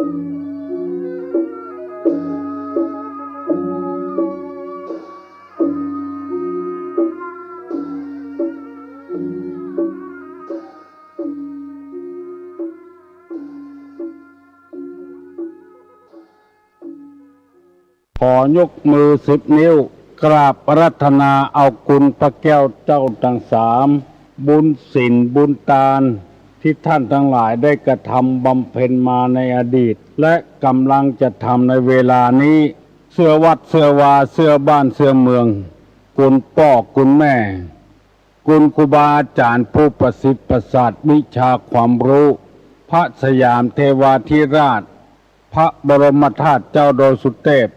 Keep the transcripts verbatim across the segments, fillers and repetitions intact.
ขอยกมือสิบนิ้ว กราบอาราธนาเอาคุณพระแก้วเจ้าตังสาม บุญศีลบุญตาน ตี้ท่านตังหลายได้กระทำบำเพ็ญมาในอดีต และกำลังจะทำในเวลานี้ เสื้อวัดเสื้อวา เสื้อบ้านเสื้อเมือง คุณป้อคุณแม่ คุณครูบาอาจ๋ารย์ผู้ประสิทธิ์ประสาทวิชาความฮู้ พระสยามเทวาธิราช พระบรมธาตุเจ้าดอยสุเตพ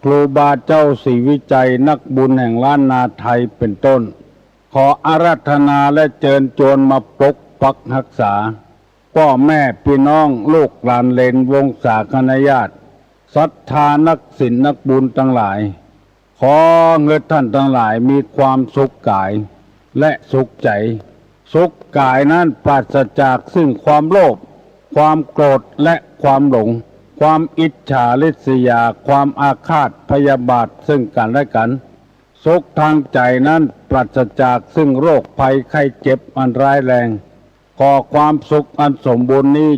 ครูบาเจ้าศรีวิชัย นักบุญแห่งล้านนาไทย เป๋นต้น ขออาราธนาและเจิญจวนมาปกปักฮักษา ป้อแม่ปี้น้อง ลูกหลานเหลน วงศาคณาญาติ ศรัทธานักศีลนักบุญตังหลาย ขอหื้อท่านตังหลายมีความสุขก๋ายและสุขใจ๋ สุขก๋ายนั้นปราศจากซึ่งความโลภ ความโกรธ และความหลง ความอิจฉาริษยา ความอาฆาตพยาบาทซึ่งกั๋นและกั๋น สุขตางใจ๋นั้นปราศจากซึ่งโรคภัยไข้เจ็บอันร้ายแรง ขอความสุขอันสมบูรณ์นี้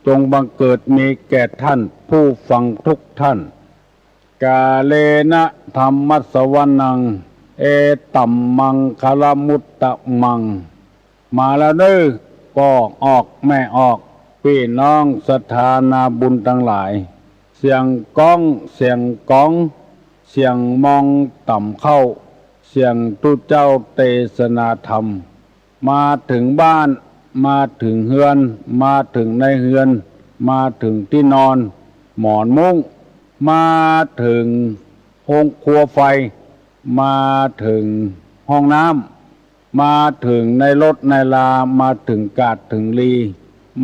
จงบังเกิดมีแก่ท่านผู้ฟังทุกท่าน กาเลนะธัมมัสสวนัง เอตัมมังคลมุตตมัง มาแล้วเน่อ ป้อออกแม่ออก ปี้น้องศรัทธานาบุญตังหลาย เสียงก๊อง เสียงก๋อง เสียงมองต่ำเข้า เสียงตุ๊เจ้าเตสนาธรรม มาเถิงบ้าน มาเถิงเฮือน มาเถิงในเฮือน มาเถิงตี้นอน หมอนมุ้ง มาเถิงโฮงครัวไฟ มาเถิงห้องน้ำ มาเถิงในรถในลา มาเถิงกาดเถิงลี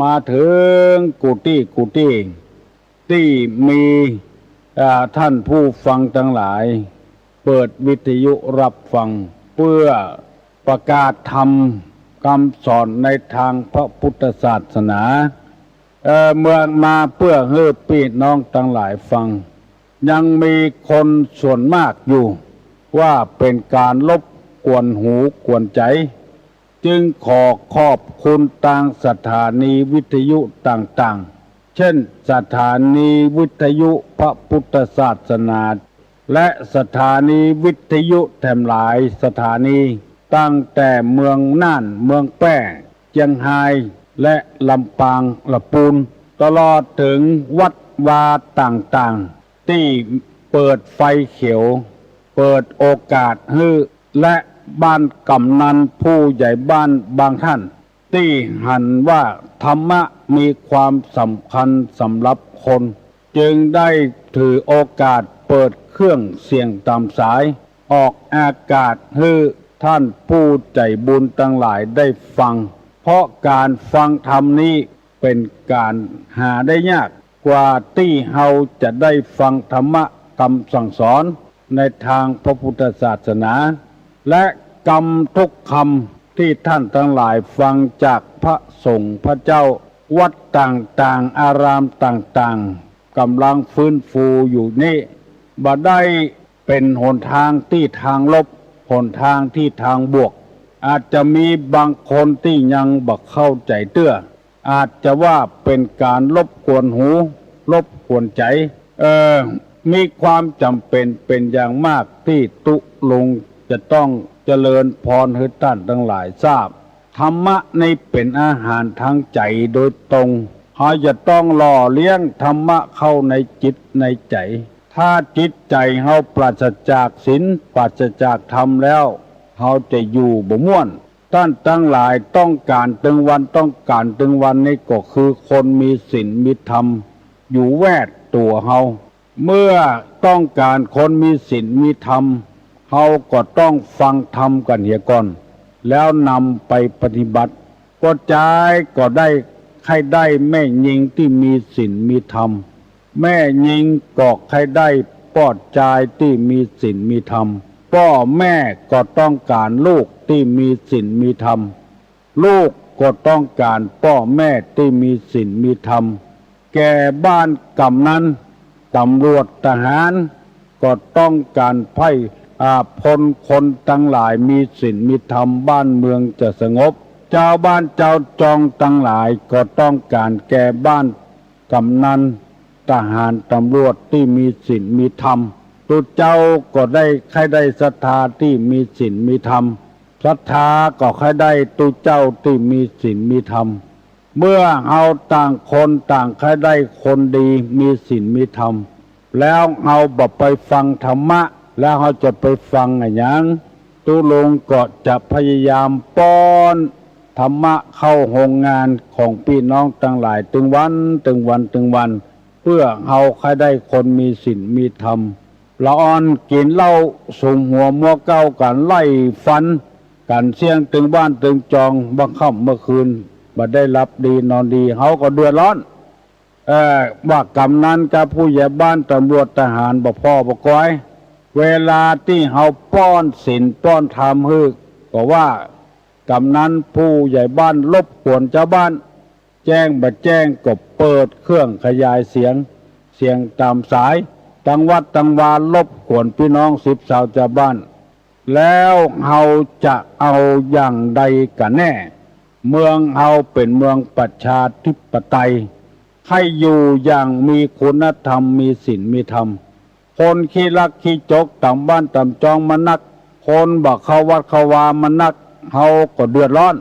มาเถิงกู้ตี้กู้ตี้ ตี้มี อ่า ท่านผู้ฟังตังหลาย เปิดวิทยุฮับฟัง เปื้อประกาศธรรมกำสอนในตางพระปุทธศาสนา เอ่อ เมือมาเปื้อหื้อปี้น้องตังหลายฟัง ยังมีคนส่วนมากอยู่ ว่าเป๋นก๋านรบกวนหูกวนใจ๋ จึงขอขอบคุณตางสถานีวิทยุต่างๆ เช่น สถานีวิทยุพระปุทธศาสนา และสถานีวิทยุแถมหลายสถานี ตั้งแต่เมืองน่าน เมืองแป้ เจียงฮาย และลำปาง ละปูน ตลอดเถิงวัดวาต่างๆ ตี้เปิดไฟเขียว เปิดโอกาสหื้อ และบ้านกำนันผู้ใหญ่บ้านบางท่าน ตี้หันว่าธรรมะมีความสำคัญสำหรับคน จึงได้ถือโอกาสเปิดเครื่องเสียงต๋ามสาย ออกอากาศหื้อท่านผู้ใจ๋บุญตังหลายได้ฟัง เพราะก๋านฟังธรรมนี้เป๋นก๋านหาได้ยาก กว่าตี้เฮาจะได้ฟังธรรมะกำสั่งสอนในตางพระปุทธศาสนา และกำทุกกำตี้ต้านตังหลายฟังจากพระสงฆ์พระเจ้า วัดต่างๆ อารามต่างๆ ก่ำลังฟื้นฟูอยู่นี้ บ่ได้เป๋นหนตางตี้ตางลบ หนตางตี้ตางบวก อาจจะมีบางคนตี้ยังบ่เข้าใจ๋เตื้อ อาจจะว่าเป๋นก๋านรบกวนหู รบกวนใจ๋ เอ่อ มีความจ๋ำเป๋นเป๋นอย่างมากตี้ตุ๊ลุงจะต้องเจริญพรหื้อต้านตังหลายทราบ ธรรมะนี้เป๋นอาหารตางใจ๋โดยตรง เฮาจะต้องหล่อเลี้ยงธรรมะเข้าในจิตในใจ๋ ถ้าจิตใจ๋เฮาปราศจากศีล ปราศจากธรรมแล้ว เฮาจะอยู่บ่ม่วน ต้านตังหลายต้องก๋านตึงวัน ต้องก๋านตึงวันนี้ก็คือคนมีศีลมีธรรม อยู่แวดตั๋วเฮา เมื่อต้องก๋านคนมีศีลมีธรรม เฮาก็ต้องฟังธรรมกั๋นเหียก่อน แล้วนำไปปฏิบัติ ป้อจายก็ได้ ใค่ได้แม่ญิงตี้มีศีลมีธรรม แม่ญิงก็ใค่ได้ป้อจายตี้มีศีลมีธรรม ป้อแม่ก็ต้องก๋านลูกตี้มีศีลมีธรรม ลูกก็ต้องก๋านป้อแม่ตี้มีศีลมีธรรม แก่บ้านกำนัน ตำรวจ ทหาร ก็ต้องก๋านใผ อ่า พลคนตังหลายมีศีลมีธรรม บ้านเมืองจะสงบ จาวบ้านจาวจองตังหลายก็ต้องก๋านแก่บ้านกำนัน ทหาร ตำรวจตี้มีศีลมีธรรม ตุ๊เจ้าก็ได้ใค่ได้ศรัทธาตี้มีศีลมีธรรม ศรัทธาก็ใค่ได้ตุ๊เจ้าตี้มีศีลมีธรรม เมื่อเฮาต่างคนต่างใค่ได้คนดีมีศีลมีธรรม แล้วเฮาบ่ไปฟังธรรมะ แล้วเฮาจะไปฟังอะหยัง ตุ๊ลุงก็จะพยายามป้อนธรรมะเข้าโฮงงานของปี้น้องตังหลายตึงวัน ตึงวัน ตึงวัน เปื้อเฮาใค่ได้คนมีศีลมีธรรม ละอ่อนกิ๋นเหล้าสุมหัวมัวเก๊ากั๋น ไล่ฟันกั๋นเสี้ยงตึงบ้านตึงจอง บ่าค่ำเมื่อคืน บ่ได้หลับดีนอนดี เฮาก็เดือดร้อน เอ่อ ว่ากำนันกับผู้ใหญ่บ้าน ตำรวจ ทหาร บ่พ่อบ่ก๊อย เวลาตี้เฮาป้อนศีลป้อนธรรมหื้อ ก็ว่ากำนันผู้ใหญ่บ้านรบกวนจาวบ้าน แจ้งบ่แจ้งก็เปิดเครื่องขยายเสียง เสียงต๋ามสาย ตังวัดตังวารบกวนปี้น้องสิบซาวจาวบ้าน แล้วเฮาจะเอาอย่างใดกั๋นแน่ เมืองเฮาเป๋นเมืองประชาธิปไตย ใค่อยู่อย่างมีคุณธรรม มีศีลมีธรรม คนขี้ลักขี้จกต๋ามบ้านต๋ามจองมานัก คนบ่เข้าวัดเข้าวามานัก เฮาก็เดือดร้อน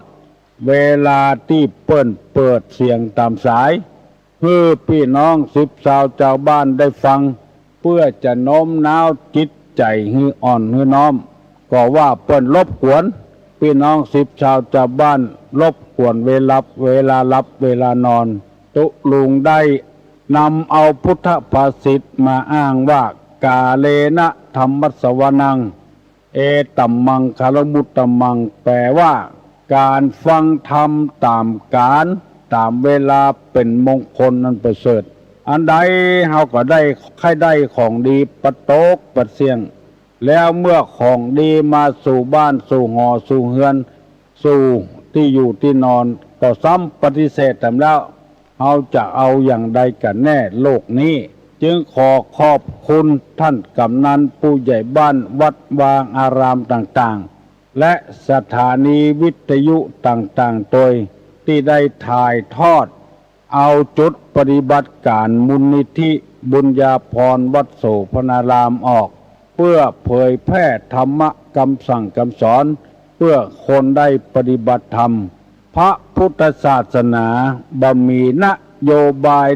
เวลาตี้เปิ้นเปิดเสียงต๋ามสาย หื้อปี้น้องสิบซาวจาวบ้านได้ฟัง เปื้อจะโน้มน้าวจิตใจ๋หื้ออ่อนหื้อน้อม ก็ว่าเปิ้นรบกวนปี้น้องสิบซาวจาวบ้าน รบกวนเวลาหลับ เวลาหลับเวลานอน ตุ๊ลุงได้นำเอาพุทธภาษิตมาอ้างว่า กาเลนะธัมมัสสวนัง เอตัมมังคาลมุตตมัง แปลว่า ก๋านฟังธรรมต๋ามกาล ต๋ามเวลาเป๋นมงคลอันประเสริฐ อันใดเฮาก็ได้ ใค่ได้ของดีประตกประเสี้ยง แล้วเมื่อของดีมาสู่บ้านสู่หอสู่เฮือน สู่ตี้อยู่ตี้นอน ก็ซ้ำปฏิเสธแถมแล้ว เฮาจะเอาอย่างใดกั๋นแน่โลกนี้ จึงขอขอบคุณต้านกำนันผู้ใหญ่บ้าน วัดวาอารามต่างๆ และสถานีวิทยุต่างๆ ตวย ตี้ได้ถ่ายทอดเอาจุดปฏิบัติก๋านมูลนิธิบุญญาภรณ์วัดโสภณารามออก เปื้อเผยแพร่ธรรมะกำสั่งกำสอน เปื้อคนได้ปฏิบัติธรรม พระพุทธศาสนาบ่มีนโยบาย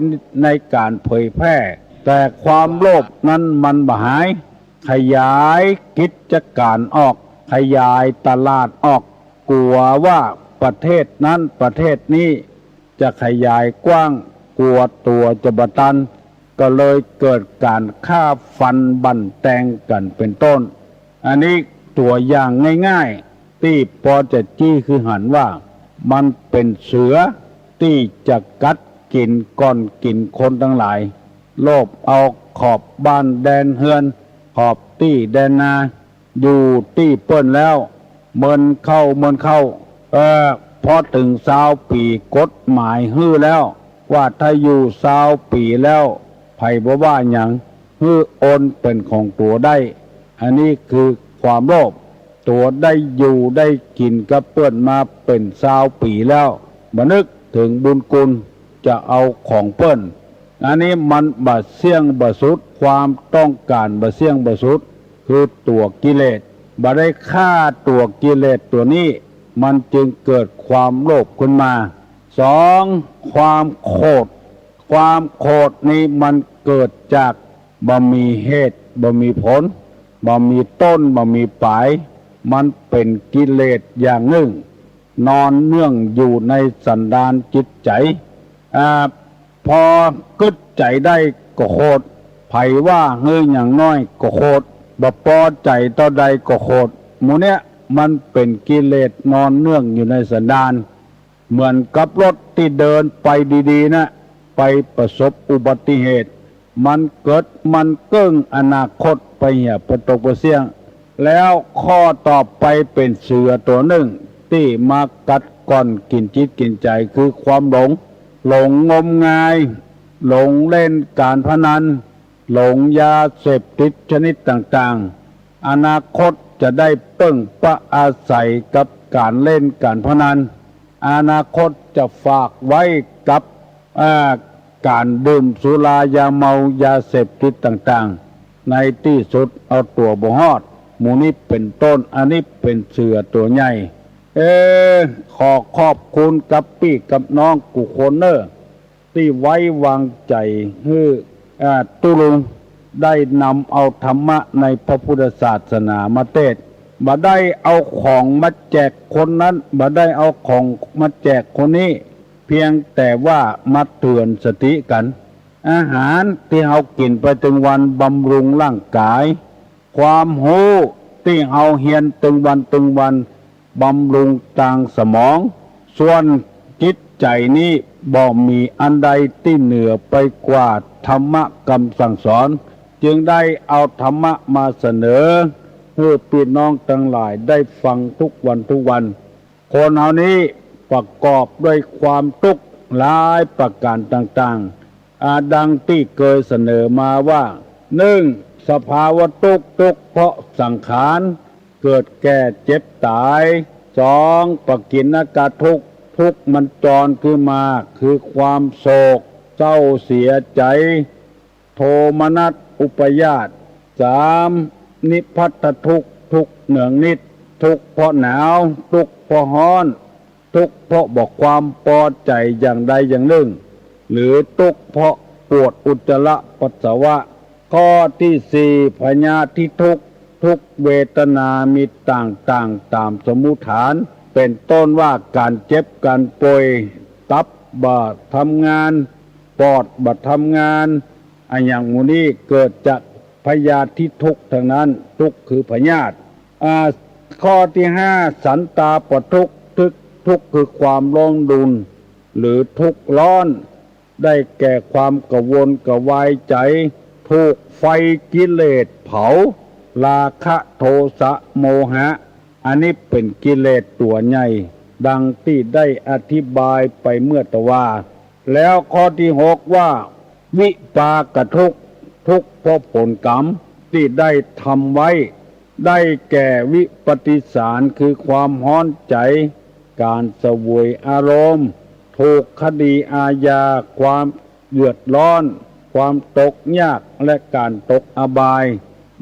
ในก๋านเผยแพร่ แต่ความโลภนั้นมันบ่หาย ขยายกิจก๋านออก ขยายตลาดออก กั๋วว่าประเทศนั้นประเทศนี้จะขยายกว้าง กั๋วตั๋วจะบ่ตัน ก็เลยเกิดก๋านฆ่าฟันบั่นแตงกั๋นเป๋นต้น อันนี้ตั๋วอย่างง่ายๆ ตี้ปอจะจี้หื้อหันว่า มันเป๋นเสือตี้จะกัดกิ๋นก้อนกิ๋นคนตังหลาย โลภเอาขอบบ้านแดนเฮือน ขอบตี้แดนนา อยู่ตี้เปิ้นแล้ว เมินเข้า เมินเข้า เอ่อ พอเถิงซาวปี๋ กฎหมายหื้อแล้ว ว่าถ้าอยู่ซาวปี๋แล้ว ใผบ่ว่าหยัง หื้อโอนเป๋นของตั๋วได้ อันนี้คือความโลภ ตั๋วได้อยู่ได้กิ๋นกับเปิ้นมาเป๋นซาวปี๋แล้ว บ่นึกเถิงบุญคุณ จะเอาของเปิ้น อันนี้มันบ่เสี้ยงบ่สุด ความต้องก๋านบ่เสี้ยงบ่สุด คือตั๋วกิเลส บ่ได้ฆ่าตั๋วกิเลสตั๋วนี้ มันจึงเกิดความโลภขึ้นมา สอง ความโขด ความโขดนี้มันเกิดจากบ่มีเหตุ บ่มีผล บ่มีต้น บ่มีป๋าย มันเป๋นกิเลสอย่างนึ่ง นอนเนื่องอยู่ในสันดานจิตใจ๋ อ่า พอกึ๊ดใจ๋ได้ก็โขด ใผว่าหื้อหยังน้อยก็โขด บ่ปอใจ๋เต้าใดก็โขด หมู่เนี้ยมันเป๋นกิเลสนอนเนื่องอยู่ในสันดาน เหมือนกับรถตี้เดินไปดีๆ นะ ไปประสบอุบัติเหตุ มันเกิดมันเกิ้ง อนาคตไปเหียประตกประเสี้ยง แล้วข้อต่อไปเป๋นเสือตั๋วนึ่ง ตี้มากัดก้อนกิ๋นจิตกิ๋นใจ๋ คือความหลง หลงงมงาย หลงเล่นการพนัน หลงยาเสพติดชนิดต่างๆ อนาคตจะได้เปิ้งปะอาศัยกับก๋านเล่นการพนัน อนาคตจะฝากไว้กับ อ่า ก๋านดื่มสุรายาเมายาเสพติดต่างๆ ในตี้สุดเอาตั๋วบ่ฮอด หมู่นี้เป๋นต้น อันนี้เป๋นเสือตั๋วใหญ่ เออ ขอขอบคุณกับปี้กับน้องกู้คนเน่อ ตี้ไว้วางใจ๋หื้อ อ่า ตุ๊ลุงได้นำเอาธรรมะในพระพุทธศาสนามาเตศน์ บ่ได้เอาของมาแจกคนนั้น บ่ได้เอาของมาแจกคนนี้ เพียงแต่ว่ามาเตื๋อนสติกั๋น อาหารตี้เฮากิ๋นไปตึงวันบำรุงร่างก๋าย ความฮู้ตี้เฮาเฮียนตึงวันตึงวันบำรุงตางสมอง ส่วนจิตใจ๋นี้บ่มีอันใดตี้เหนือไปกว่าธรรมะกำสั่งสอน จึงได้เอาธรรมะมาเสนอหื้อปี้น้องตังหลายได้ฟังทุกวันทุกวัน คนเฮานี้ประกอบด้วยความตุ๊กข์หลายประก๋านต่างๆ อา ดังตี้เกยเสนอมาว่า นึ่ง สภาวะตุ๊กข์ ตุ๊กข์เพราะสังขาร เกิดแก่เจ็บต๋าย สอง ปกิณณกทุกข์ ทุกข์มันจรขึ้นมา คือความโศกเศร้าเสียใจ๋ โทมนัสอุปาท สาม นิพพัทธทุกข์ ทุกข์เนืองนิด ทุกข์เพราะหนาว ทุกข์เพราะฮ้อน ทุกข์เพราะบ่ความปอใจ๋อย่างใดอย่างนึ่ง หรือทุกข์เพราะปวดอุจจาระปัสสาวะ ข้อตี้สี่ พยาธิทุกข์ ทุกข์เวทนามีต่างๆ ต๋ามสมมุติฐาน เป๋นต้นว่าก๋านเจ็บก๋านป่วย ตับบ่ทำงาน ปอดบ่ทำงาน อะหยังหมู่นี้เกิดจากพยาธิทุกข์ทั้งนั้น ทุกข์คือพยาธิ อ่า ข้อตี้ห้า สันตาปทุกข์ ทุกข์ ทุกข์คือความร้อนรุน หรือทุกข์ร้อน ได้แก่ความกระวนกระวายใจ๋ ถูกไฟกิเลสเผา ราคะ โทสะ โมหะ อันนี้เป๋นกิเลสตั๋วใหญ่ ดังตี้ได้อธิบายไปเมื่อตะวา แล้วข้อตี้หกว่า วิปากทุกข์ ทุกข์เพราะผลกรรมตี้ได้ทำไว้ ได้แก่วิปฏิสาร คือความฮ้อนใจ๋ ก๋านเสวยอารมณ์ ถูกคดีอาญา ความเดือดร้อน ความตกยาก และก๋านตกอบาย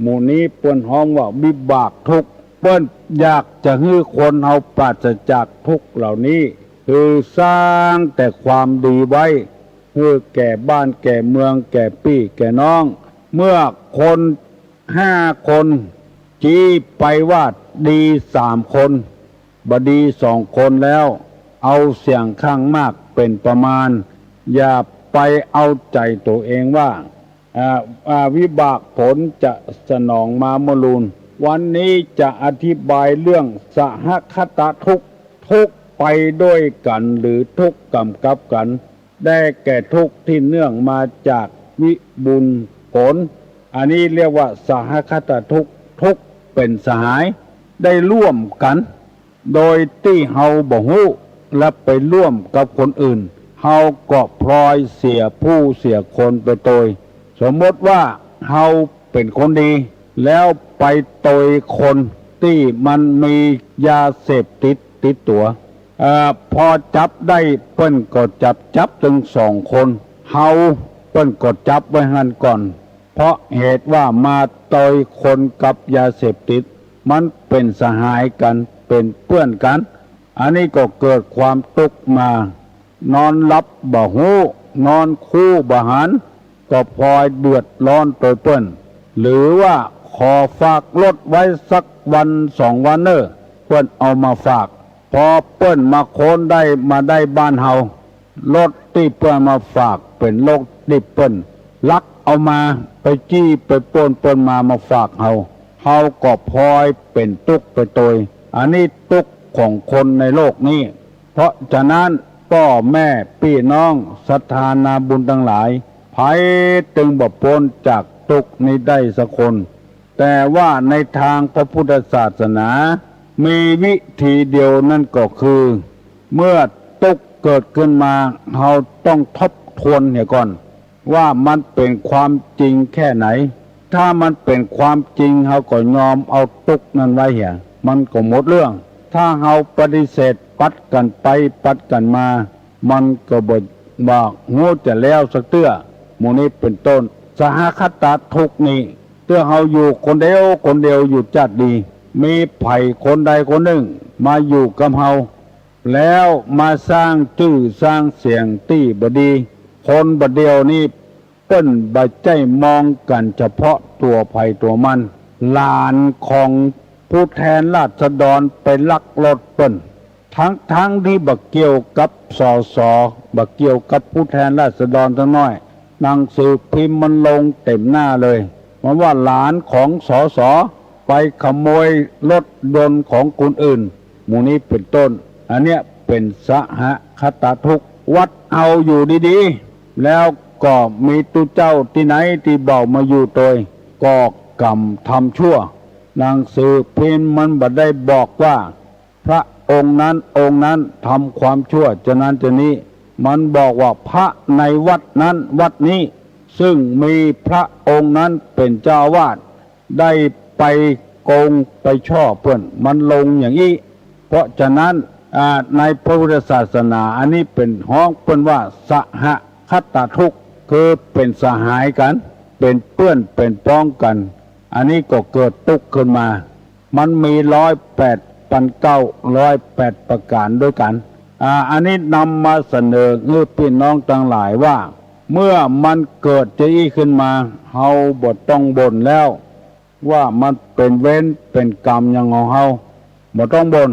หมู่นี้เปิ้นฮ้องว่าวิบากทุกข์ เปิ้นอยากจะหื้อคนเฮาปราศจากทุกข์เหล่านี้ คือสร้างแต่ความดีไว้ หื้อแก่บ้านแก่เมือง แก่ปี้แก่น้อง เมื่อคนห้าคน จี๊ไปว่าดีสามคน บ่ดีสองคนแล้ว เอาเสียงข้างมากเป๋นประมาณ อย่าไปเอาใจ๋ตั๋วเองว่า อ่า อ่า วิบากผลจะสนองมาเมื่อลูน วันนี้จะอธิบายเรื่องสหคตทุกข์ ทุกข์ไปด้วยกั๋น หรือทุกข์ก๋ำกับกั๋น ได้แก่ทุกข์ตี้เนื่องมาจากวิบุญผล อันนี้เรียกว่าสหคตทุกข์ ทุกข์เป๋นสหาย ได้ร่วมกั๋น โดยตี้เฮาบ่ฮู้ และไปร่วมกับคนอื่น เฮาก็พลอยเสียผู้เสียคนไปโตย สมมติว่าเฮาเป๋นคนดี แล้วไปโตยคนตี้มันมียาเสพติดติดตั๋ว เอ่อ พอจับได้เปิ้นก็จับ จับตึงสองคน เฮาเปิ้นก็จับไว้หั้นก่อน เพราะเหตุว่ามาโตยคนกับยาเสพติด มันเป๋นสหายกั๋น เป๋นเปื้อนกั๋น อันนี้ก็เกิดความตุ๊กข์มา นอนหลับบ่ฮู้ นอนคู่บ่หัน ก็พลอยเดือดร้อนโตยเปิ้น หรือว่าขอฝากรถไว้สักวันสองวันเน่อ เปิ้นเอามาฝาก พอเปิ้นมาค้นได้ มาได้บ้านเฮา รถตี้เปิ้นมาฝากเป๋นรถตี้เปิ้นลักเอามา ไปจี้ไปปล้นเปิ้นมา มาฝากเฮา เฮาก็พลอยเป๋นตุ๊กข์ไปโตย อันนี้ตุ๊กข์ของคนในโลกนี้ เพราะฉะนั้นป้อแม่ปี้น้องศรัทธานาบุญตังหลาย ใผตึงบ่ป๊นจากตุ๊กข์นี้ได้สักคน แต่ว่าในตางพระพุทธศาสนา มีวิธีเดียว นั้นก็คือ เมื่อตุ๊กข์เกิดขึ้นมา เฮาต้องทบทวนเหียก่อน ว่ามันเป๋นความจริงแค่ไหน ถ้ามันเป๋นความจริง เฮาก็ยอมเอาตุ๊กข์นั้นไว้เหีย มันก็หมดเรื่อง ถ้าเฮาปฏิเสธ ปัดกั๋นไปปัดกั๋นมา มันก็บ่ บ่ฮู้จะแล้วสักเตื้อ หมู่นี้เป๋นต้น สหคตทุกข์นี่ เตื้อเฮาอยู่คนเดียวคนเดียวอยู่จ๊าดนี้ มีใผคนใดคนนึ่งมาอยู่กับเฮา แล้วมาสร้างจื้อสร้างเสียงตี้บ่ดี คนบ่าเดี่ยวนี้ เปิ้นบ่ใจ้มองกั๋นเฉพาะตั๋วใผตั๋วมัน หลานของผู้แทนราษฎรไปลักรถเปิ้น ทั้งๆ ตี้บ่เกี่ยวกับ สส บ่เกี่ยวกับผู้แทนราษฎรสักหน้อย หนังสือพิมพ์มันลงเต็มหน้าเลย มันว่าหลานของ สส ไปขโมยรถยนต์ของคนอื่น หมู่นี้เป๋นต้น อันเนี้ยเป๋นสหคตทุกข์ วัดเฮาอยู่ดีๆ แล้วก็มีตุ๊เจ้าตี้ไหนตี้บ่าวมาอยู่ตวย ก็กำทำชั่ว หนังสือพิมพ์มันบ่ได้บอกว่า พระองค์นั้นองค์นั้นทำความชั่วจะนั้นจะนี้ มันบอกว่าพระในวัดนั้นวัดนี้ ซึ่งมีพระองค์นั้นเป๋นเจ้าอาวาส ได้ไปโกงไปฉ้อเปิ้น มันลงอย่างอี้ เพราะฉะนั้น อ่า ในพระพุทธศาสนา อันนี้เป๋นฮ้องเปิ้นว่าสหคตทุกข์ คือเป๋นสหายกั๋น เป๋นเปื้อนเป๋นป๊องกั๋น อันนี้ก็เกิดตุ๊กข์ขึ้นมา มันมีร้อยแปดปันเก๊า ร้อยแปดประก๋านตวยกั๋น อ่า อันนี้นำมาเสนอหื้อปี้น้องตังหลายว่า เมื่อมันเกิดจะอี้ขึ้นมา เฮาบ่ต้องบ่นแล้ว ว่ามันเป๋นเวรเป๋นก๋รรมหยังของเฮา บ่ต้องบ่น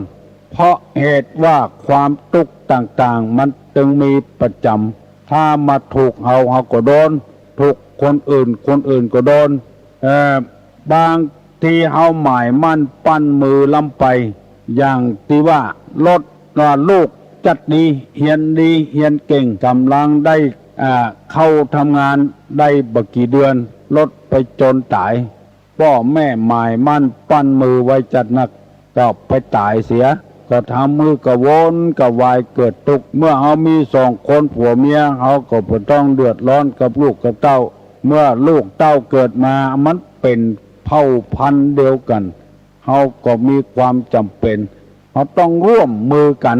เพราะเหตุว่าความตุ๊กข์ต่างๆ มันตึงมีประจ๋ำ ถ้ามาถูกเฮา เฮาก็โดน ถูกคนอื่น คนอื่นก็โดน เอ่อ บางทีเฮาหมายมั่นปั้นมือล้ำไป อย่างตี้ว่า ลด ว่าลูกจัดดี เฮียนดี เฮียนเก่ง ก่ำลังได้ อ่า เข้าทำงานได้บ่กี่เดือน ลดไปจนต๋าย ป้อแม่หมายมั่นปั้นมือไว้จัดนัก ก็ไปต๋ายเสีย ก็ทำหื้อกระวนกระวายเกิดตุ๊กข์ เมื่อเฮามีสองคนผัวเมีย เฮาก็บ่ต้องเดือดร้อนกับลูกกับเต้า เมื่อลูกเต้าเกิดมา มันเป๋นเผ่าพันธุ์เดียวกั๋น เฮาก็มีความจ๋ำเป๋น เฮาต้องร่วมมือกั๋น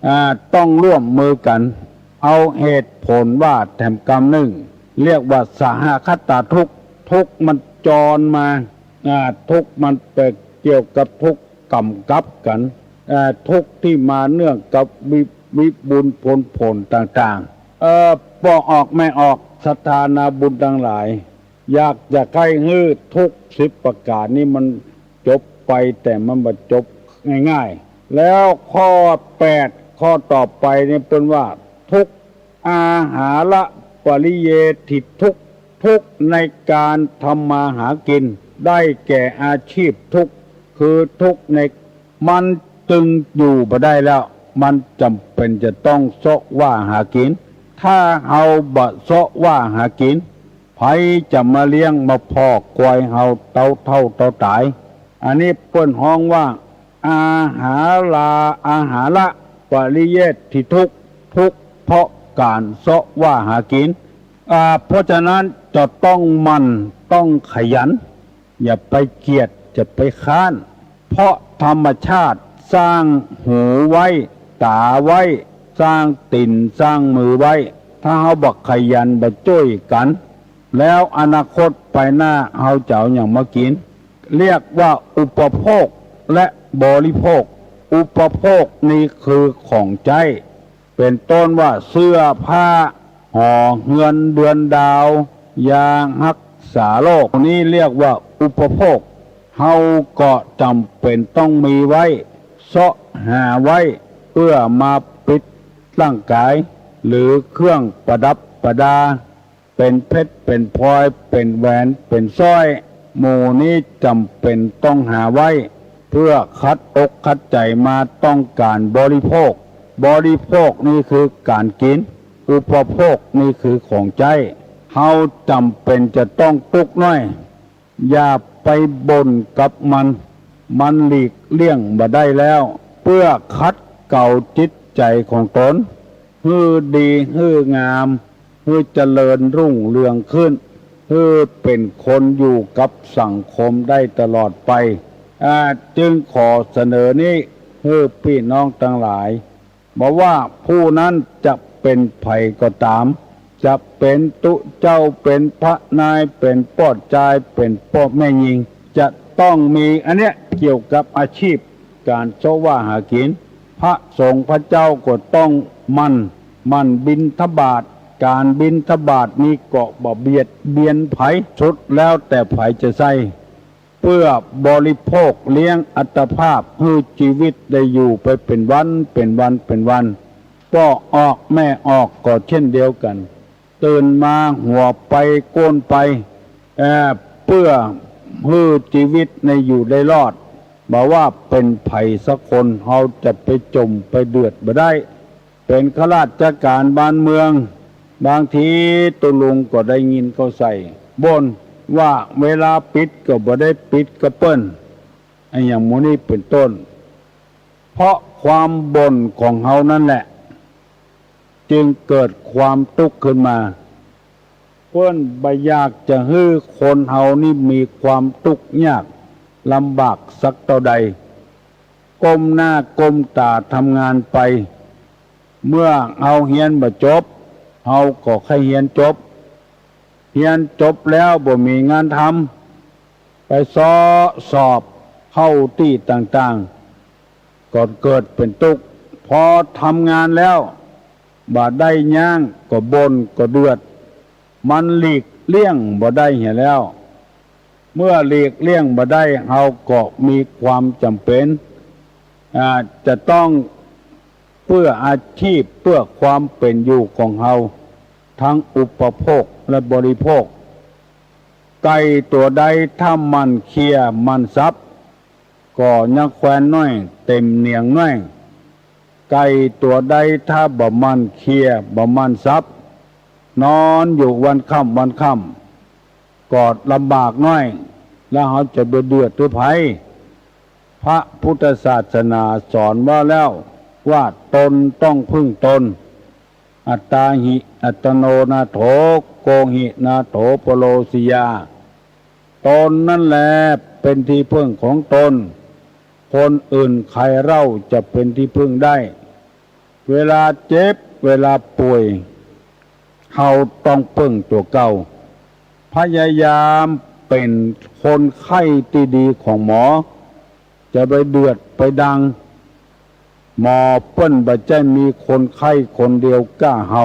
อ่า ต้องร่วมมือกั๋น เอาเหตุผลว่าแถมกำนึ่ง เรียกว่าสหคตทุกข์ ทุกข์มันจรมา อ่า ทุกข์มันไปเกี่ยวกับทุกข์ก๋ำกับกั๋น อ่า ทุกข์ตี้มาเนื่องกับวิ วิบูลย์ผลผลต่างๆ เอ่อ ป้อออกแม่ออก ศรัทธานาบุญตังหลาย อยากจะใค่หื้อทุกข์สิบประก๋านนี้มันจบไป แต่มันบ่จบง่ายๆ แล้วข้อแปด ข้อต่อไปนี่เปิ้นว่า ทุกข์อาหารปริเยฐิทุกข์ ทุกข์ในการทำมาหากิน ได้แก่อาชีพทุกข์ คือทุกข์ใน มันตึงอยู่บ่ได้แล้ว มันจ๋ำเป๋นจะต้องเซาะว่าหากิ๋น ถ้าเฮาบ่เซาะว่าหากิ๋น ใผจะมาเลี้ยงมาพอกควายเฮาเต้าเฒ่าเต้าต๋าย อันนี้เปิ้นฮ้องว่า อาหารา อาหารปริเยฐิทุกข์ ทุกข์เพราะก๋านเซาะว่าหากิ๋น อ่า เพราะฉะนั้นจะต้องหมั่น ต้องขยัน อย่าไปเกียจ อย่าไปค้าน เพราะธรรมชาติสร้างหูไว้ ต๋าไว้ สร้างตี๋น สร้างมือไว้ ถ้าเฮาบ่ขยัน บ่จ้วยกั๋น แล้วอนาคตไปหน้าเฮาจะเอาหยังมากิ๋น เรียกว่าอุปโภคและบริโภค อุปโภคนี่คือของใจ๊ เป๋นต้นว่าเสื้อผ้า หอเฮือนเดือนดาว ยาฮักษาโรค นี้เรียกว่าอุปโภค เฮาก็จ๋ำเป๋นต้องมีไว้ เซาะหาไว้ เปื้อมาปิดร่างก๋าย หรือเครื่องประดับประดา เป๋นเพชร เป๋นพลอย เป๋นแหวน เป๋นสร้อย หมู่นี้จ๋ำเป๋นต้องหาไว้ เปื้อขัดอกขัดใจ๋มาต้องก๋านบริโภค บริโภคนี่คือก๋านกิ๋น อุปโภคนี่คือของใจ๊ เฮาจ๋ำเป๋นจะต้องตุ๊กข์น้อย อย่าไปบ่นกับมัน มันหลีกเลี่ยงบ่ได้แล้ว เปื้อขัดเกลาจิตใจ๋ของต๋น หื้อดี หื้องาม หื้อเจริญรุ่งเรืองขึ้น หื้อเป๋นคนอยู่กับสังคมได้ตลอดไป อ่า จึงขอเสนอนี้หื้อปี้น้องตังหลาย บ่ว่าผู้นั้นจะเป๋นใผก็ต๋าม จะเป๋นตุ๊เจ้า เป๋นพระนาย เป๋นป้อจาย เป๋นป้อแม่ญิง จะต้องมีอันเนี้ยเกี่ยวกับอาชีพก๋านเซาะว่าหากิ๋น พระสงฆ์พระเจ้าก็ต้องหมั่น หมั่นบิณฑบาต ก๋านบิณฑบาตนี้ก็บ่เบียดเบียนใผ สุดแล้วแต่ใผจะใช้ เปื้อบริโภคเลี้ยงอัตภาพ หื้อจีวิตได้อยู่ไปเป๋นวัน เป๋นวัน เป๋นวัน ป้อออกแม่ออกก็เช่นเดียวกั๋น ตื่นมาหัวไปก้นไป เอ่อ เปื้อหื้อจีวิตในอยู่ได้รอด บ่ว่าเป๋นใผสักคน เฮาจะไปจ๋มไปเดือดบ่ได้ เป๋นข้าราชก๋านบ้านเมือง บางทีตุ๊ลุงก็ได้ยินเขาใส่บ่นว่าเวลาปิดก็บ่ได้ปิดกับเปิ้น อะหยังหมู่นี้เป๋นต้น เพราะความบ่นของเฮานั่นแหละ จึงเกิดความตุ๊กข์ขึ้นมา เปิ้นบ่อยากจะหื้อคนเฮานี่มีความตุ๊กข์ยากลำบากสักเต้าใด ก้มหน้าก้มต๋าทำงานไป เมื่อเฮาเฮียนบ่จบ เฮาก็ใค่เฮียนจบ เฮียนจบแล้วบ่มีงานทำ ไปเซาะสอบเข้าตี้ต่างๆ ก็เกิดเป๋นตุ๊กข์ พอทำงานแล้วบ่ได้หยังก็บ่นก็เดือด มันหลีกเลี่ยงบ่ได้เหียแล้ว เมื่อหลีกเลี่ยงบ่ได้ เฮาก็มีความจ๋ำเป๋น อ่า จะต้องเปื้ออาชีพ เปื้อความเป๋นอยู่ของเฮา ทั้งอุปโภคและบริโภค ไก่ตั๋วใดถ้าหมั่นเคี่ยหมั่นสับ ก็ยังแควนน้อยเต็มเหนียงน้อย ไก่ตั๋วใดถ้าบ่หมั่นเคี่ยบ่หมั่นสับ นอนอยู่วันค่ำวันค่ำ ก็ลำบากน้อย แล้วเฮาจะไปเดือดหื้อใผ พระพุทธศาสนาสอนว่าแล้วว่าตนต้องพึ่งตน อัตตาหิ อัตตโน นาโถ โกหิ นาโถ ปโรสิยา ตนนั่นแหละเป๋นตี้พึ่งของตน คนอื่นใครเล่าจะเป๋นตี้พึ่งได้ เวลาเจ็บ เวลาป่วย เฮาต้องเปิ้งตั๋วเก่า พยายามเป๋นคนไข้ตี้ดีของหมอ จะไปเดือดไปดัง หมอเปิ้นบ่ใจ้มีคนไข้คนเดียวก้าเฮา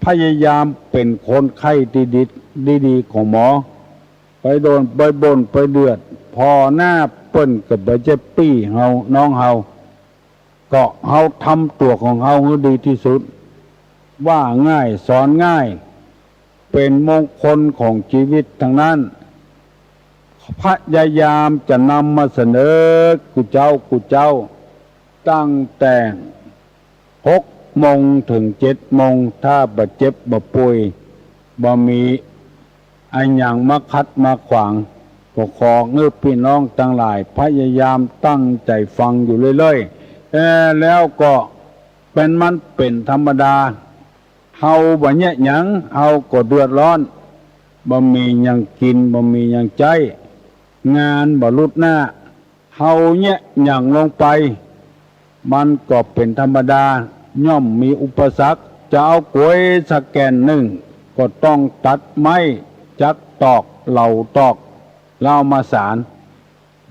พยายามเป๋นคนไข้ตี้ดี ตี้ดีของหมอ ไปโดน ไปบ่น ไปเดือด ผ่อหน้าเปิ้นก็บ่ใจ้ปี้เฮา น้องเฮา ก็เฮาทำตั๋วของเฮาหื้อดีตี้สุด ว่าง่ายสอนง่าย เป๋นมงคลของจีวิตตังนั้น พยายามจะนำมาเสนอกู้เจ๊ากู้เจ๊า ตั้งแต่หกโมงเถิงเจ็ดโมง ถ้าบ่เจ็บบ่ป่วย บ่มีอะหยังมาขัดมาขวาง ก็ขอหื้อปี้น้องตังหลายพยายามตั้งใจ๋ฟังอยู่เรื่อยๆ เอ่อ แล้วก็เป๋น มันเป๋นธรรมดา เฮาบ่เยียะหยัง เฮาก็เดือดร้อน บ่มีหยังกิ๋น บ่มีหยังใจ๊ งานบ่ลุดหน้า เฮาเยียะหยังลงไป มันก็เป๋นธรรมดา ย่อมมีอุปสรรค จะเอาก๋วยสักแก่นนึ่ง ก็ต้องตัดไม้ จั๊กตอก เหล่าตอก แล้วเอามาสาน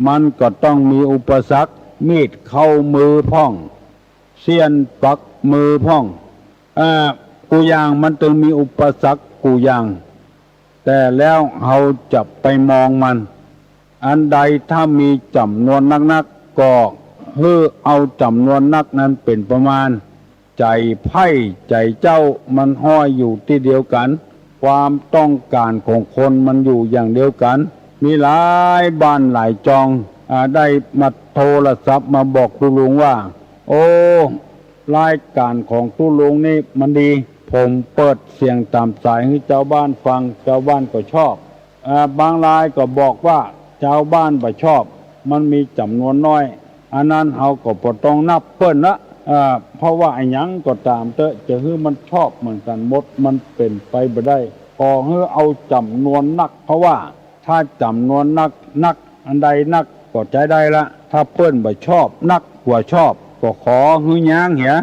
มันก็ต้องมีอุปสรรค มีดเข้ามือพ่อง เสี้ยนปักมือพ่อง อ่า กู้อย่างมันตึงมีอุปสรรคกู้อย่าง แต่แล้วเฮาจะไปมองมัน อันใดถ้ามีจ๋ำนวนนักๆ ก็หื้อเอาจ๋ำนวนนักนั้นเป๋นประมาณ ใจ๋ใผใจ๋เจ้ามันห้อยอยู่ตี้เดียวกั๋น ความต้องก๋านของคนมันอยู่อย่างเดียวกั๋น มีหลายบ้านหลายจอง อ่า ได้มาโทรศัพท์มาบอกตุ๊ลุงว่า โอ้ รายก๋านของตุ๊ลุงนี่มันดี ผมเปิดเสียงต๋ามสายหื้อจาวบ้านฟัง จาวบ้านก็ชอบ อ่า บางรายก็บอกว่าจาวบ้านบ่ชอบ มันมีจ๋ำนวนน้อย อันนั้นเฮาก็บ่ต้องนับเปิ้นละ อ่า เพราะว่าอะหยังก็ต๋ามเต๊อะ จะหื้อมันชอบเหมือนกั๋นหมด มันเป๋นไปบ่ได้ ขอหื้อเอาจ๋ำนวนนัก เพราะว่าถ้าจ๋ำนวนนัก นักอันใดนักก็ใจ๊ได้ละ ถ้าเปิ้นบ่ชอบนักกว่าชอบ ก็ขอหื้อย้างเหีย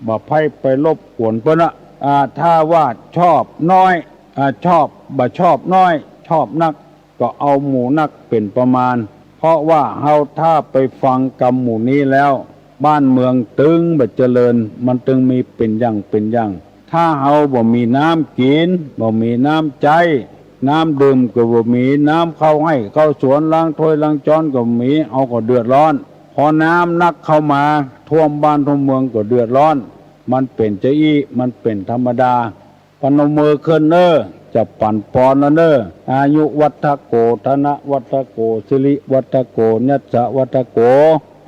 บ่ใค่ไปรบกวนเปิ้นละ อ่า ถ้าว่าชอบน้อย อ่า ชอบ บ่ชอบน้อย ชอบนัก ก็เอาหมู่นักเป๋นประมาณ เพราะว่าเฮาถ้าไปฟังกำหมู่นี้แล้ว บ้านเมืองตึงบ่เจริญ มันตึงมีเป๋นอย่างเป๋นอย่าง ถ้าเฮาบ่มีน้ำกิ๋น บ่มีน้ำใจ๊ น้ำดื่มก็บ่มี น้ำเข้าไฮ่เข้าสวน ล้างถ้วยล้างจ๊อนก็บ่มี เฮาก็เดือดร้อน พอน้ำนักเข้ามาท่วมบ้านท่วมเมืองก็เดือดร้อน มันเป๋นจาอี้ มันเป๋นธรรมดา ปนมมือขึ้นเน่อ จะปั๋นปอนแล้วเน่อ อายุวัฒโก ธนวัฒโก สิริวัฒโก ยศวัฒโก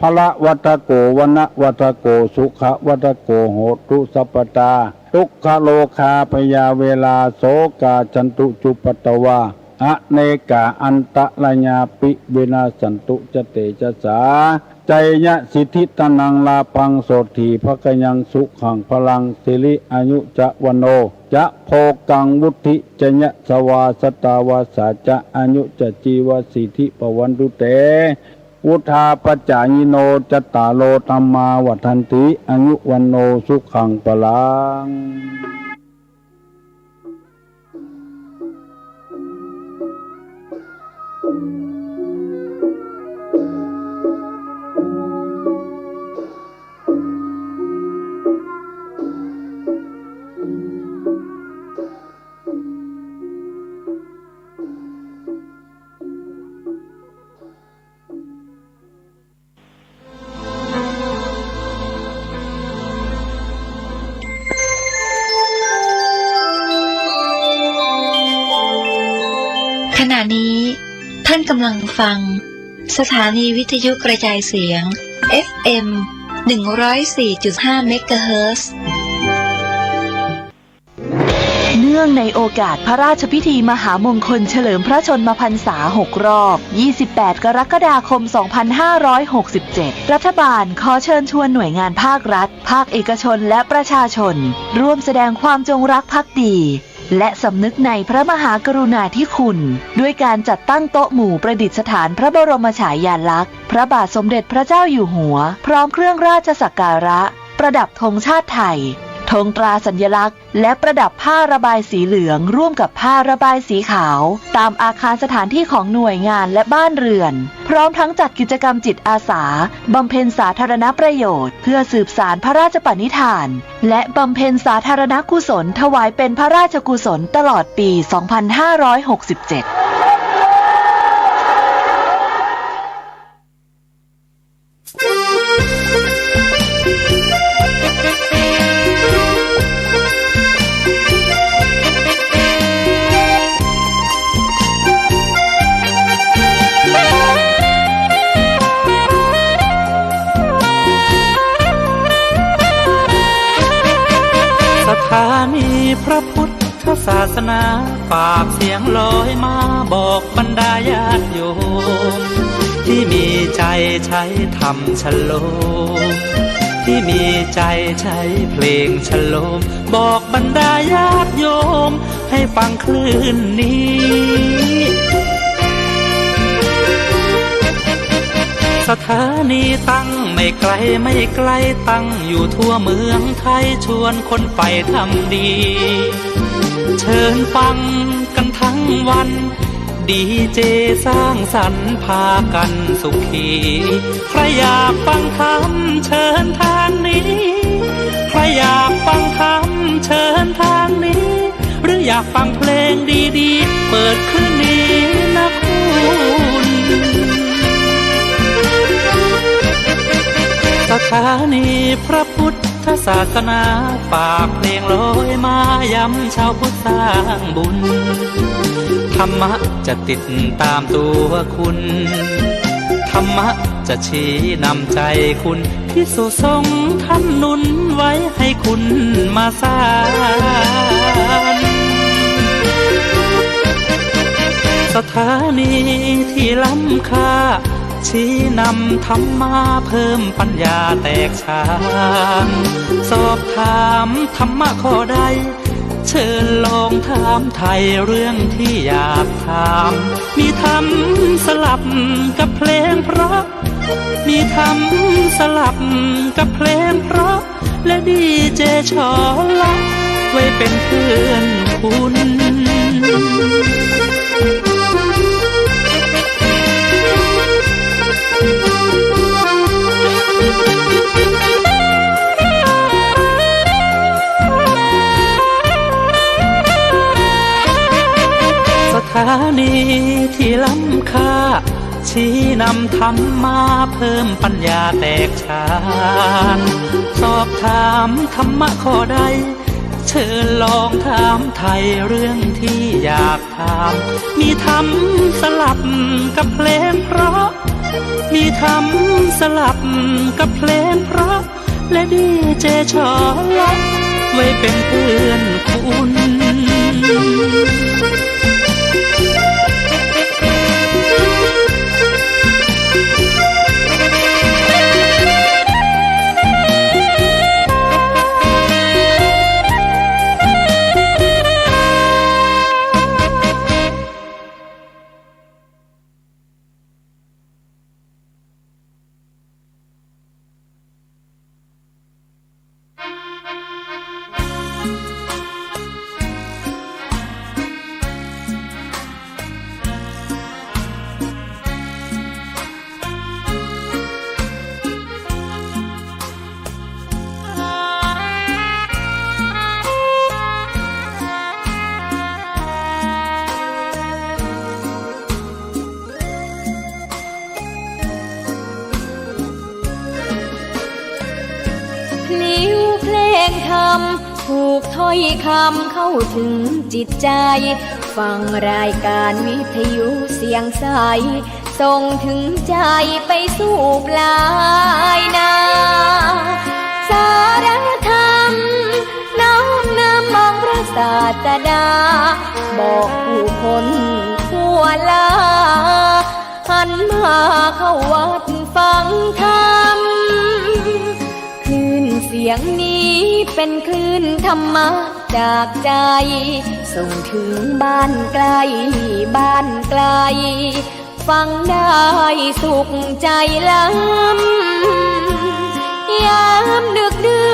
พละวัฒโก วรรณวัฒโก สุขวัฒโก โหตุสัพพตา ทุกขโรคาพยาเวรา โสกาฉันตุจุปปตวา อเนกาอันตรายาปิ วินาสสันตุ จะเตจะสา ชัยยะสิทธิธนังลาภัง โสตถีภะคะยัง สุขังพลัง สิริอายุจะวัณโณ จะโภคัง วุฑฒิจะยะสวา สะตาวาสาจะ อายุจะจีวะสีธิ ภะวันตุเต วุฑฒาปะจายิโน จัตตาโร ธัมมา วัฑฒันติ อายุวัณโณ สุขังพลัง ขณะนี้ท่านกำลังฟังสถานีวิทยุกระจายเสียง เอฟเอ็ม หนึ่งร้อยสี่จุดห้า เมกะเฮิรตซ์ เนื่องในโอกาสพระราชพิธีมหามงคลเฉลิมพระชนมพรรษาหกรอบ ยี่สิบแปด กรกฎาคม สองพันห้าร้อยหกสิบเจ็ด รัฐบาลขอเชิญชวนหน่วยงานภาครัฐ ภาคเอกชน และประชาชน ร่วมแสดงความจงรักภักดี และสำนึกในพระมหากรุณาธิคุณ ด้วยการจัดตั้งโต๊ะหมู่ประดิษฐานพระบรมฉายาลักษณ์ พระบาทสมเด็จพระเจ้าอยู่หัว พร้อมเครื่องราชสักการะ ประดับธงชาติไทย ธงตราสัญลักษณ์ และประดับผ้าระบายสีเหลืองร่วมกับผ้าระบายสีขาว ตามอาคารสถานที่ของหน่วยงานและบ้านเรือน พร้อมทั้งจัดกิจกรรมจิตอาสา บำเพ็ญสาธารณประโยชน์ เพื่อสืบสานพระราชปณิธาน และบำเพ็ญสาธารณกุศลถวายเป็นพระราชกุศลตลอดปี สองพันห้าร้อยหกสิบเจ็ด สถานีพระพุทธ ศาสนา ฝากเสียงลอยมาบอกบรรดาญาติโยม ที่มีใจใช้ธรรมชโลม ที่มีใจใช้เพลงชโลม บอกบรรดาญาติโยม ให้ฟังคลื่นนี้ สถานีตั้งไม่ไกลไม่ไกล ตั้งอยู่ทั่วเมืองไทย ชวนคนใฝ่ธรรมดี เชิญฟังกันทั้งวัน ดีเจสร้างสรรค์พากันสุขี ใครอยากฟังธรรมเชิญทางนี้ ใครอยากฟังธรรมเชิญทางนี้ หรืออยากฟังเพลงดีๆ เปิดคลื่นนี้นะคุณ สถานีพระพุทธศาสนา ฝากเพลงลอยมายำชาวพุทธสร้างบุญ ธรรมะจะติดตามตัวคุณ ธรรมะจะชี้นำใจคุณ ภิกษุสงฆ์ท่านหนุนไว้ให้คุณมาสาน สถานีที่ล้ำค่า ชี้นำธรรมะเพิ่มปัญญาแตกฉาน สอบถามธรรมะข้อใด เชิญลองถามไถ่เรื่องที่อยากถาม มีธรรมสลับกับเพลงเพราะ มีธรรมสลับกับเพลงเพราะ และดีเจชอละ ไว้เป็นเพื่อนคุณ สถานีที่ล้ำค่า ชี้นำธรรมะเพิ่มปัญญาแตกฉาน สอบถามธรรมะข้อใด เชิญลองถามไถ่เรื่องที่อยากถาม มีธรรมสลับกับเพลงเพราะ มีธรรมสลับกับเพลงเพราะ และดีเจชอละ ไว้เป็นเพื่อนคุณ พลิ้วเพลงธรรม ผูกถ้อยคำเข้าถึงจิตใจ ฟังรายการวิทยุเสียงใส ส่งถึงใจไปสู่ปลายนา สาระธรรม น้อมนำองค์พระศาสดา บอกผู้คนทั่วลา หันมาเข้าวัดฟังธรรม คลื่นเสียงนี้เป็นคลื่นธรรมะจากใจ ส่งถึงบ้านใกล้บ้านไกล ฟังได้สุขใจล้ำ ยามดึกดื่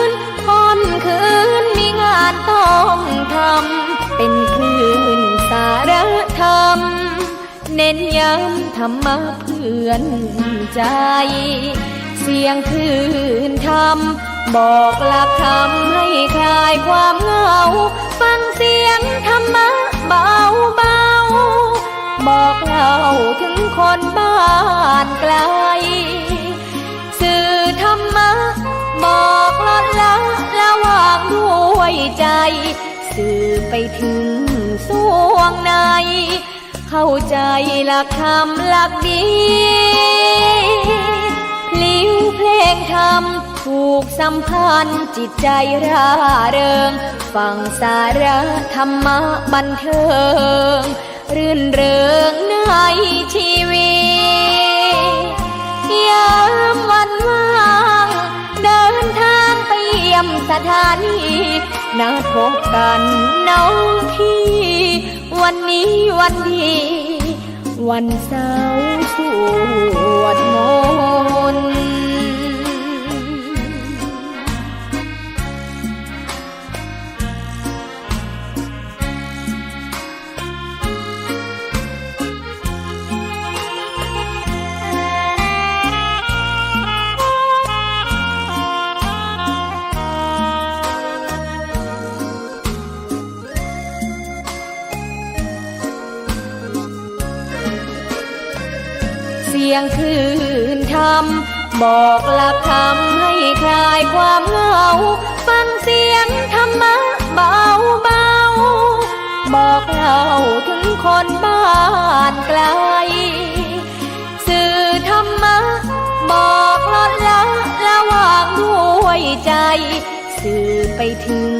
นค่ำคืนมีงานต้องทำ เป็นคลื่นสาระธรรม เน้นย้ำธรรมะเพื่อนใจ เสียงคลื่นธรรม บอกหลักธรรมให้คลายความเหงา ฟังเสียงธรรมะเบาๆ บอกเล่าถึงคนบ้านไกล สื่อธรรมะ บอกลดละละวางด้วยใจ สื่อไปถึงส่วงใน เข้าใจหลักธรรมหลักดี พลิ้วเพลงธรรม ผูกสัมพันธ์จิตใจร่าเริง ฟังสาระธรรมะบันเทิง รื่นเริงในชีวิต ยามวันว่าง เดินทางไปเยี่ยมสถานี นัดพบกันน้องพี่ วันนี้วันดี วันเสาร์สวดมนต์ เสียงคลื่นธรรม บอกหลักธรรมให้คลายความเหงา ฟังเสียงธรรมะเบาๆ บอกเล่าถึงคนบ้านไกล สื่อธรรมะ บอกลดละละวางด้วยใจ สื่อไปถึง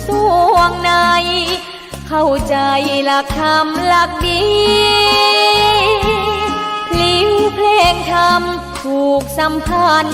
ส่วงใน เข้าใจหลักธรรมหลักดี พลิ้วเพล งธรรมผูกสัมพันธ์